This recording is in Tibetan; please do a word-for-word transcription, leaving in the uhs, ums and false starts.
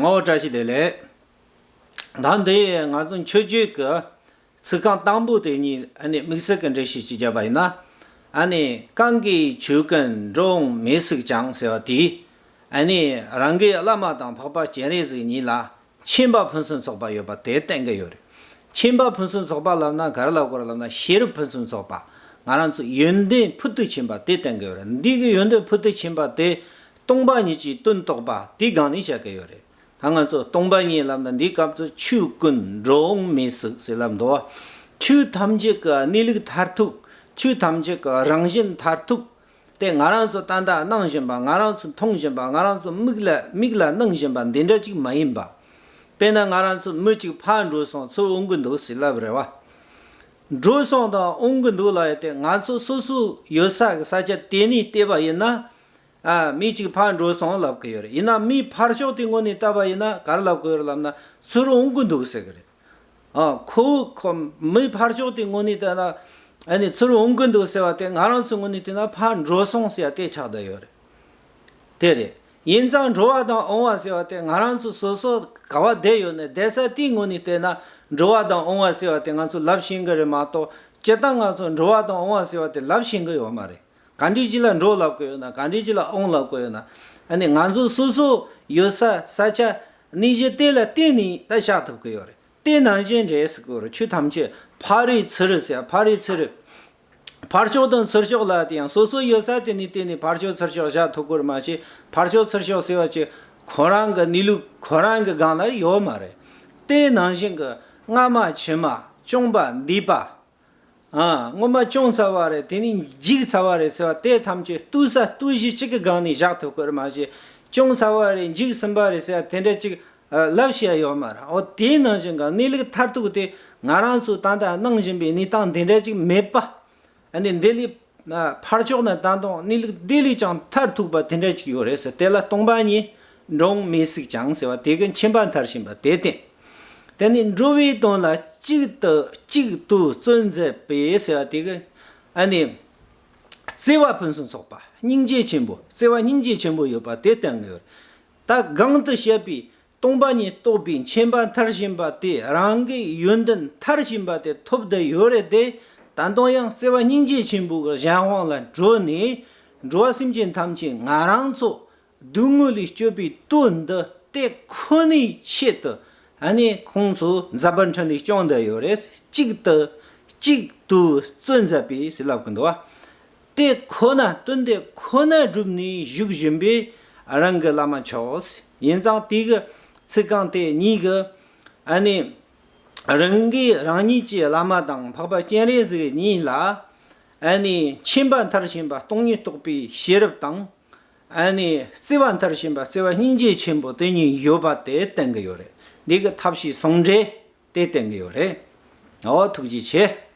ཨོ་བཀྲ་ཤིས་བདེ་ལེགས། ད་འདི་ང་ཚོ་མཆོད་བརྗོད་ཀྱི་ཚིག་རྐང་དང་པོ་དེ་གཉིས་ཨ་ནི་དམིགས་བསལ་གྱི་འགྲེལ་བཤད་ཅིག་བརྒྱབ་པ་ཡིན་ན། ཨ་ནི་གང་གིས་ཆོས་ཀུན་འགྲོ་འོང་མེད་སྲིད་ཀྱང་ཟེར་བ་དེས། ཨ་ནི་རང་གི་བླ་མ་དང་འཕགས་པ་སྤྱན་རས་གཟིགས་གཉིས་ལ་མཁྱེན་པ་ཕུན་སུམ་ཚོགས་པ་ཡོད་པ་དེ་བསྟན་གྱི་ཡོད་རེད། མཁྱེན་པ་ཕུན་སུམ་ཚོགས་པ་ལབ་ན་ག་རེ་ལབ་དགོས་རེད་ལབ་ན། ཤེས་རབ་ཕུན་སུམ་ཚོགས་པ། ང་རང་ཚོ་ཡོན་ཏན་ཕུལ་དུ་ཕྱིན་པ་དེ་བསྟན་གྱི་ཡོད་རེད། འདི་གི་ཡོན་ཏན་ཕུལ་དུ་ཕྱིན་པ་དེ་སྟོང་པ་ཉིད་ཀྱི་དོན་རྟོགས་པ་དེའི་སྒང་ནས་བཤད་ཀྱི་ཡོད་རེད། ད་ང་ཚོ་སྟོང་པ་ཉིད་ལབ་ན་འདིའི་སྐབས་སུ་ཆོས་ཀུན་འགྲོ་འོང་མེད་སྲིད་ཟེར་ལབ་འདུག། ཆོས་ཐམས་ཅད་ཀྱི་གནས་ལུགས་མཐར་ཐུག། ཆོས་ཐམས་ཅད་ཀྱི་རང་བཞིན་མཐར་ཐུག། དེ་ང་རང་ཚོ་ད་ལྟ་སྣང་བཞིན་པ། ང་རང་ཚོ་མཐོང་བཞིན་པ། ང་རང་ཚོ་མིག་ལ་མིག་ལ་སྣང་བཞིན་པ་འདི་འདྲ་ཅིག་མ་ཡིན་པ། དཔེར་ན་ང་རང་ཚོ་མི་གཅིག་ཕར་འགྲོ་སོང་ཚུར་འོང་གི་འདུག་ཟེར་ལབ་རེད་བ། འགྲོ་སོང་དང་འོང་གི་འདུག་ལབ་ཡ་དེ་ང་ཚོ་སོ་སོ་ཡོད་ས་གི་ས་ཆ་དེ་ནས་བལྟས་པ་ཡིན་ན། ཨ། མི་གཅིག་ཕར་འགྲོ་སོང་ལབ་གི་ཡོད་རེད། ཡིན་ན་མིའི་ཕར་ཕྱོགས་དེ་ངོས་ནས་བལྟས་པ་ཡིན་ན་ག་རེ་ལབ་གི་ཡོད་རེད་ལབ་ན། ཚུར་འོང་གི་འདུག་ཟེར་གི་རེད། ཨ། ཁོ་བོ་ཁོ་མིའི་ཕར་ཕྱོགས་དེ་ངོས་ནས་བལྟས་ན། ཨ་ནི་ཚུར་འོང་གི་འདུག་ཟེར་བ་དེ་ང་རང་ཚོའི་ངོས་ནས་བལྟས་ན་ཕར་འགྲོ་སོང་ཟེར་བ་དེ་ཆགས་བསྡད་ཡོད་རེད། དེ་རེད། ཡིན་ཙང་འགྲོ་བ་དང་འོང་བ་ཟེར་བ་དེ་ང་རང་ཚོ་སོ་སོ་ག་བ་བསྡད་ཡོད་ནས་བསྡད་ས་དེའི་ངོས་ནས་བལྟས་ན། འགྲོ་བ་དང་འོང་བ་ཟེར་བ་དེ་ང་ཚོ་ལབ་ཤེས་གི་རེད་མ་གཏོགས། སྤྱིར་བཏང་ང་ཚོ་འགྲོ་བ་དང་འོང་བ་ཟེར་བ་དེ་ལབ་ཤེས་གི་ཡོད་མ་རེད། ག་འདྲ་ཅིག་ལ་འགྲོ་ལབ་གི་ཡོད་ན། ག་འདྲ་ཅིག་ལ་འོང་ལབ་གི་ཡོད་ན། ཨ་ནི་ང་ཚོ་སོ་སོ་ཡོད་ས་ས་ཆ་གནས་གཞི་དེ་ལ་བརྟེན་ནས་ད་བཞག་ཐུབ་གི་ཡོད་རེད། དེ་ནང་བཞིན་རེད་ཟེར་གི་ཡོད་རེད། ཆོས་ཐམས་ཅད་ཕ་རོལ་ཚུར་རོལ་ཟེར། ཕ་རོལ་ཚུར་རོལ། ཕར་ཕྱོགས་དང་ཚུར་ཕྱོགས་ལ་དེ་ཡང་སོ་སོ་ཡོད་ས་དེ་ནས་བརྟེན་ནས་ཕར་ཕྱོགས་ཚུར་ཕྱོགས་བཞག་ཐུབ་གི་རེད། མ་གཞི་ཕར་ཕྱོགས་ཚུར་ཕྱོགས་ཟེར་བ་ཅིག་ཁོ་རང་གི་གནས་ལུགས་ཁོ་རང་གི་སྒང་ལ་ཡོད་མ་རེད། དེ་ནང་བཞིན་གྱི་སྔ་མ་ཕྱི་མ་བྱུང་བ་འདས་པ། ཨ། སྔོན་མ་བྱུང་ཚར་བ་རེད། དེ་ནས་འཇིག་ཚར་བ་རེད་ཟེར་བ་དེ་ཐམས་ཅད་ལྟོས་ས་ལྟོས་གཞི་གཅིག་གི་སྒང་ནས་བཞག་ཐུབ་དགོས་རེད། མ་གཞི་བྱུང་ཚར་བ་རེད། འཇིག་ཟིན་པ་རེད་ཟེར་བ་དེ་འདྲ་ཅིག་ཨ་ལབ་ཤེས་ཡ་ཡོད་མ་རེད། འོ་དེའི་ནང་བཞིན་གྱི་གནས་ལུགས་མཐར་ཐུག་དེ་ང་རང་ཚོས་ད་ལྟ་སྣང་བཞིན་པའི་གནས་སྟངས་དེ་འདྲ་ཅིག་མེད་པ། ཨ་ནི་འདི་ལས་ཨ་ཕར་ཕྱོགས་ན་ད་དུང་གནས་ལུགས་དེ་ལས་ཀྱང་མཐར་ཐུག་པ་དེ་འདྲ་ཅིག་ཡོད་རེད་ཟེར། དེ་ལ་སྟོང་པ་ཉིད་འགྲོ་འོང་མེད་སྲིད་ཀྱང་ཟེར་བ་དེ་གི་མཁྱེན་པ་མཐར་ཕྱིན་པ་དེ་བསྟན། དེ་ནི་འགྲོ་བའི་དོན་ལ་གཅིག་ཏུ་གཅིག་ཏུ་བརྩོན་མཛད་པའི་ཟེར་བ་དེ་གི་ཨ་ནི་བརྩེ་བ་ཕུན་སུམ་ཚོགས་པ། སྙིང་རྗེ་ཆེན་པོ། བརྩེ་བ་སྙིང་རྗེ་ཆེན་པོ་ཡོད་པ་དེ་བསྟན་གི་ཡོད། ད་གང་དུ་བཤད་པའི་སྟོང་པ་ཉིད་རྟོགས་པའི་མཁྱེན་པ་མཐར་ཕྱིན་པ་དེ། རང་གི་ཡོན་ཏན་མཐར་ཕྱིན་པ་དེ་ཐོབ་བསྡད་ཡོད་རེད་དེ། ད་དུང་ཡང་བརྩེ་བ་སྙིང་རྗེ་ཆེན་པོ་གི་གཞན་དབང་ལ་འགྲོ་ནས་འགྲོ་བ་སེམས་ཅན་ཐམས་ཅད་ང་རང་ཚོ་སྡུག་བསྔལ་ལས་སྐྱོབ་པའི་དོན་འདི་དེ་ཁོ་ནའི་ཆེད་དུ་ཨ་ནི་ཁོང་ཚོ་མཛད་པ་འཕྲིན་ལས་སྐྱོང་བསྡད་ཡོད་རེད། གཅིག་ཏུ་གཅིག་ཏུ་བརྩོན་མཛད་པའི་ཟེར་ལབ་གི་འདུག་བ། དེ་ཁོ་ན། དོན་དེ་ཁོ་ན་བསྒྲུབས་ནས་བཞུགས་བཞིན་པའི་རང་གི་བླ་མ་མཆོག་ཟེར། ཡིན་ཙང་དེ་གི་ཚིག་རྐང་དེ་གཉིས་གི་ཨ་ནི་རང་གིས་རང་ཉིད་ཀྱི་བླ་མ་དང་འཕགས་པ་སྤྱན་རས་གཟིགས་གཉིས་ལ་ཨ་ནི་མཁྱེན་པ་མཐར་ཕྱིན་པ་སྟོང་ཉིད་རྟོགས་པའི་ཤེས་རབ་དང་། ཨ་ནི་བརྩེ་བ་མཐར་ཕྱིན་པ་བརྩེ་བ་སྙིང་རྗེ་ཆེན་པོ་དེ་གཉིས་ཡོད་པ་དེ་བསྟན་གི་ཡོད་རེད། འདི་གི་ཐབས་ཤེས་ཟུང་འབྲེལ་དེ་བསྟན་གི་ཡོད་རེད། འོ་ཐུགས་རྗེ་ཆེ།